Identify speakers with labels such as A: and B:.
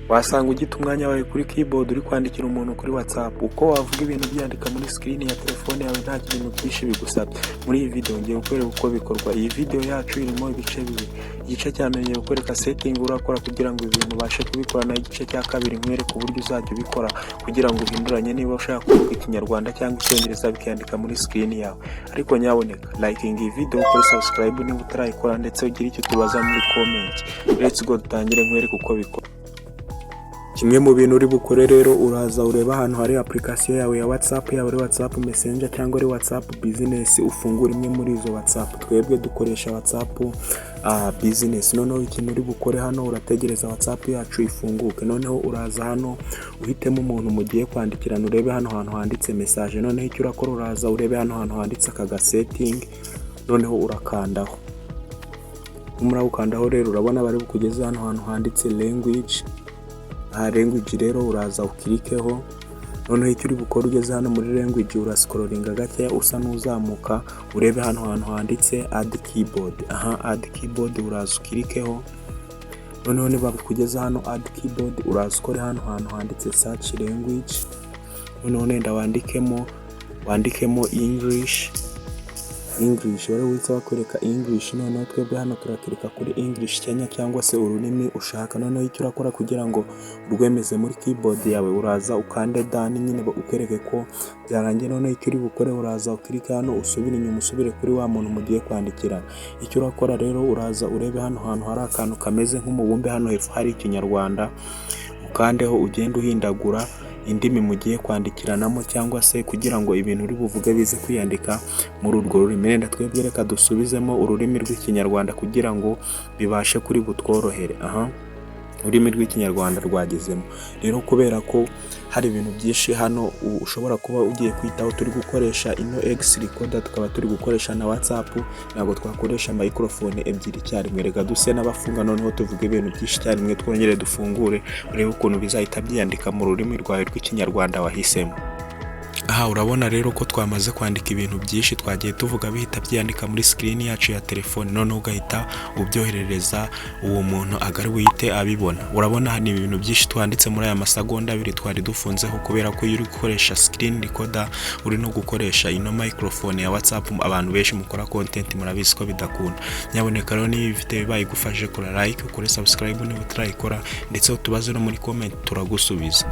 A: Wasanga ugita umwanya wawe kuri keyboard uri kwandikira umuntu kuri WhatsApp. Uko wavuga ibintu byandika muri screen ya telefone yawe nta kintu byinshi bigusabye. Muri iyi video ngiye kukwereka uko bikorwa. Iyi video yacu irimo ibice bibiri. Igice cya mbere ngiye kukwereka setting urakora kugira ngo ibintu ubashe kubikora, naho igice cya kabiri nkwereke uburyo uzajya ubikora kugira ngo uhinduranye niba ushaka kuvuga Ikinyarwanda cyangwa Icyongereza bikandika muri screen yawe. Ariko nyaboneka liking iyi video, ukore subscribe niba utarayikora, ndetse ugire icyo tubaza muri comment. Let's go, dutangire nkwereke uko bikora. Kimwe mu bintu uri bukore rero, uraza ureba ahantu hari application yawe ya WhatsApp, yaba ari WhatsApp Messenger cyangwa ari WhatsApp Business, ufungura imwe muri izo WhatsApp. Twebwe dukoresha WhatsApp Business. Noneho ikintu uri bukore hano, urategereza WhatsApp yacu ifunguke. Noneho uraza hano uhitemo umuntu mugiye kwandikirana, urebe hano hantu handitse message. Noneho icyo urakora, uraza urebe hano hantu handitse aka ga setting, noneho urakandaho. Numara gukandaho rero, urabona bari bukugeze hano hantu handitse language. Aha language rero uraza ukirikeho. Noneho icyo uri bukore ugeze hano muri language, urascrollinga gakeya usa n'uzamuka, urebe hano hantu handitse add keyboard. Aha add keyboard uraza ukirikeho. Noneho niba bikugeza hano add keyboard, uraza ukore hano hantu handitse search language. Noneho nenda wandikemo English. English wari witse bakwereka English. Noneho twebwe hano turakirika kuri English Kenya cyangwa se ururimi ushaka. Noneho icyo urakora kugira ngo urwemeze muri keyboard yawe, uraza ukande done nyine ukwereke ko byarangiye. Noneho icyo uri bukore, uraza ukirike hano, usubire inyuma, usubire kuri wa muntu mugiye kwandikirana. Icyo urakora rero, uraza urebe hano hantu hari akantu kameze nk'umubumbe, hano hepfo hari Ikinyarwanda, ukandeho, ugende uhindagura indimi mugiye kwandikiranamo cyangwa se kugira ngo ibintu uri buvuge bize kwiyandika muri urwo rurimi. Wenda twebwe reka dusubizemo ururimi rw'Ikinyarwanda kugira ngo bibashe kuri butworohere. Aha ururimi rw'Ikinyarwanda rwagezemo. Rero kubera ko hari ibintu byinshi hano ushobora kuba ugiye kwitaho, turi gukoresha ino X recorder, tukaba turi gukoresha na WhatsApp, ntabwo twakoresha microphone ebyiri icyarimwe. Reka duse n'abafunga, noneho tuvuge ibintu byinshi icyarimwe, twongere dufungure, urebe ukuntu bizahita byiyandika mu rurimi rwawe rw'Ikinyarwanda wahisemo. Aha urabona rero ko twamaze kwandika ibintu byinshi, twagiye tuvuga bihita byiyandika muri screen yacu ya telefone, noneho ugahita ubyoherereza uwo muntu agari buhite abibona. Urabona ni ibintu byinshi twanditse muri aya masegonda 2 twari dufunzeho, kubera ko iyo uri gukoresha screen recorder uri no gukoresha ino microphone ya WhatsApp, abantu benshi mukora content murabizi ko bidakunda. Nyaboneka rero niba ifite bayigufashe, kora like, ukore subscribe niba utarayikora, ndetse utubaze no muri comment turagusubiza.